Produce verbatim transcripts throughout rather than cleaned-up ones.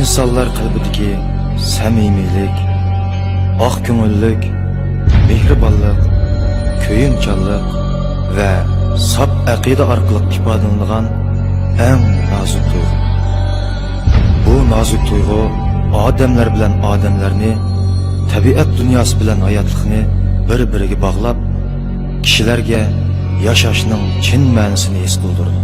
ئىنسانلار قەلبىدىكى سەمىمىيلىك، ئاق كۆڭۈللۈك، مېھرىبانلىق، كۆيۈمچانلىق ۋە ساپ ئەقىدە ئارقىلىق ئىپادىلىنىدىغان ئەڭ نازۇك تۇيغۇ. بۇ نازۇك تۇيغۇ ئادەملەر بىلەن ئادەملەرنى، تەبىئەت دۇنياسى بىلەن ھاياتلىقنى بىر-بىرىگە باغلاپ، كىشىلەرگە ياشاشنىڭ چىن مەنىسىنى ھېس قىلدۇرىدۇ.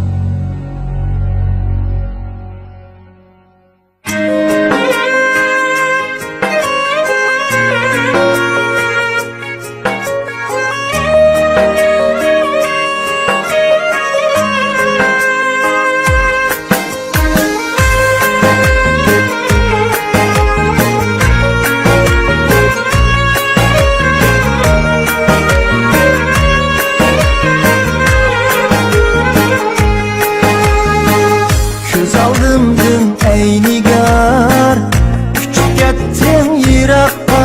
كۆز ئالدىمدىن ئەي نىگار، ئۇچۇپ كەتتىڭ يىراققا.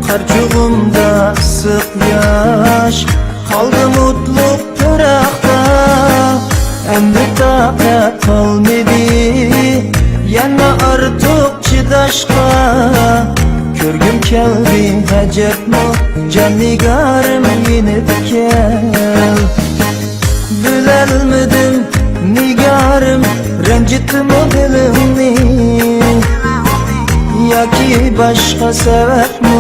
قارچۇغۇمدا ئىسسىق ياش، قالدى مۇتلۇق پىراقتا. ئەمدى تاقەت قالمىدى يەنە ئارتۇق چىداشقا. كۆرگۈم كەلدى ئەجەبمۇ، جان نىگارىم يېنىپ كەل. بىلەلمىدىم نىگارىم، رەنجىتتىمۇ دىلىڭنى ياكى باشقا سەۋەبمۇ؟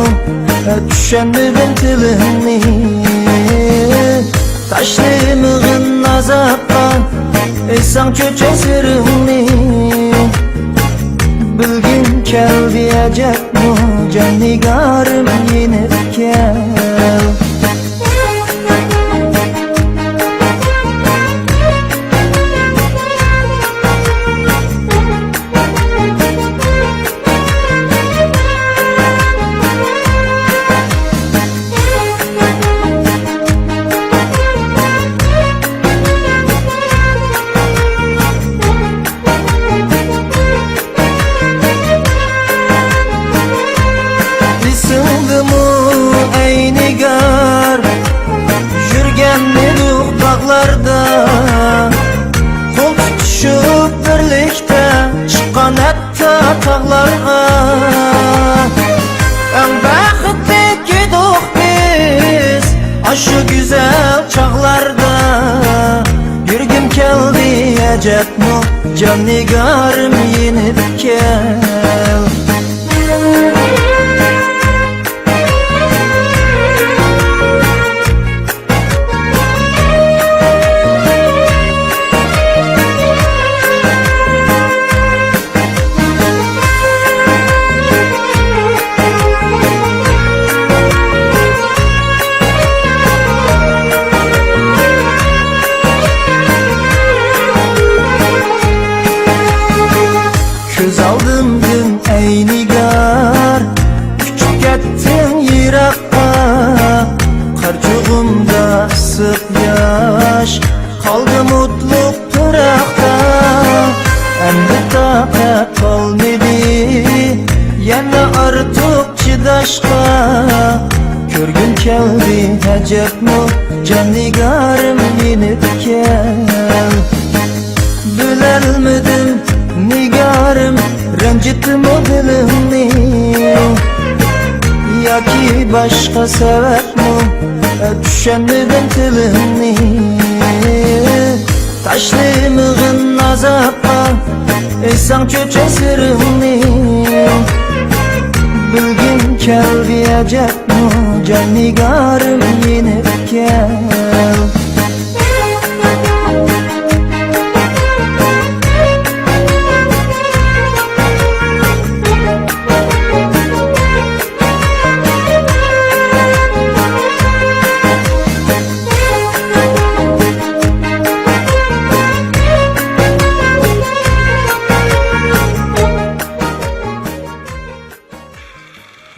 چۈشەنمىدىم تىلىڭنى. تاشلىمىغىن ئازابقا، ئېيتساڭ چۆچەك سىرىڭنى. بىلگۈم كەلدى ئەجەبمۇ، جان نىگارىم يېنىپ كەل. ئېسىڭدىمۇ ئەي نىگار، يۈرگەن ئىدۇق باغلاردا، قول تۇتۇشۇپ بىرلىكتە چىققان ھەتتا تاغلارغا. ئەڭ بەختلىك ئىدۇق بىز ئاشۇ گۈزەل چاغلاردا. يۈرگۈم كەلدى ئەجەبمۇ، جان نىگارىم يېنىپ كەل. كۆز ئالدىمدىن ئەي نىگار، ئۇچۇپ كەتتىڭ يىراققا. قارچۇغۇمدا ئىسسىق ياش، قالدى مۇتلۇق پىراقتا. ئەمدى تاقەت قالمىدى يەنە ئارتۇق چىداشقا. كۆرگۈم كەلدى ئەجەبمۇ، جان نىگارىم يېنىپ كەل. بىلەلمىدىم نىگارىم، رەنجىتتىمۇ دىلىڭنى ياكى باشقا سەۋەبمۇ؟ چۈشەنمىدىم تىلىڭنى. تاشلىمىغىن ئازابقا، ئېيتساڭ چۆچەك سىرىڭنى. بىلگۈم كەلدى ئەجەبمۇ، جان نىگارىم يېنىپ كەل.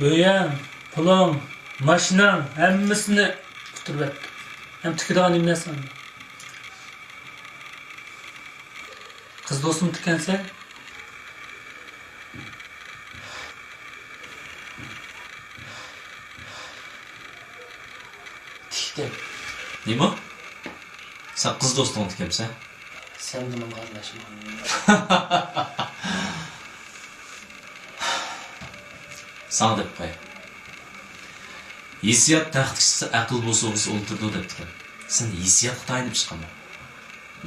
ئۆيۈڭ، پۇلۇڭ، ماشىناڭ ھەممىسىنى ئۇتتۇرۇۋەتتىم. ھەم تىكىدىغان نېمە نەرسەڭ؟ قىز دوستۇم تىكەنسەن؟ تىكتىم. نېمە؟ سەن قىز دوستۇڭنى تىكەمسەن؟ سەن بۇنىڭغا ئارىلاشما. ساڭا دەپ قوياي. ھېسسىيات تەختكە چىقسا، ئەقىل بوسۇغىسى ئولتۇرىدۇ دەپتىكەن. سەن ھېسسىياتقا تايىنىپ چىققانما؟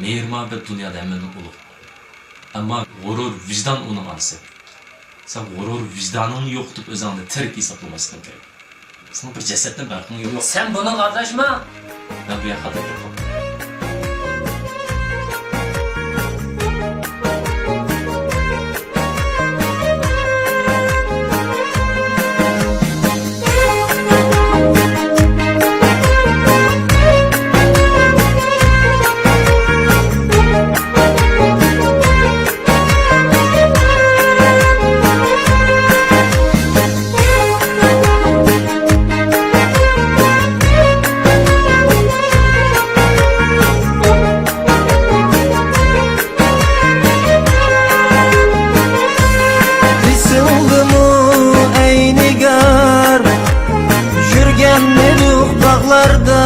مېھىر-مۇھەببەت دۇنيادا ھەممىدىن ئۇلۇغ. ئەمما غۇرۇر، ۋىجدان ئۇنىڭ ئانىسى. سەن غۇرۇر، ۋىجدانىڭنى يوقىتىپ، ئۆزۈڭنى تىرىك ھېسابلىماسلىقىڭ كېرەك. سېنىڭ بىر جەسەتتىن پەرقىڭ يوق. سەن بۇنىڭغا ئارىلاشما! مەن بۇ ياققا تەكلىپ قىلدىم. ئېسىڭدىمۇ، ئەي نىگار، يۈرگەن ئىدۇق باغلاردا،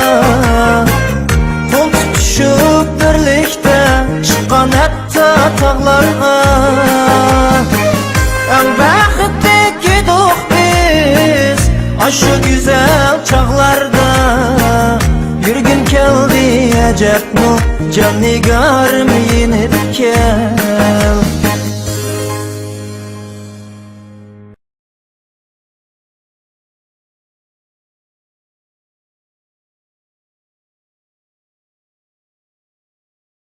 قول تۇتۇشۇپ بىرلىكتە چىققان ھەتتا تاغلارغا. ئەڭ بەختلىك ئىدۇق بىز ئاشۇ گۈزەل چاغلاردا. يۈرگۈم كەلدى ئەجەبمۇ، جان نىگارىم يېنىپ كەل.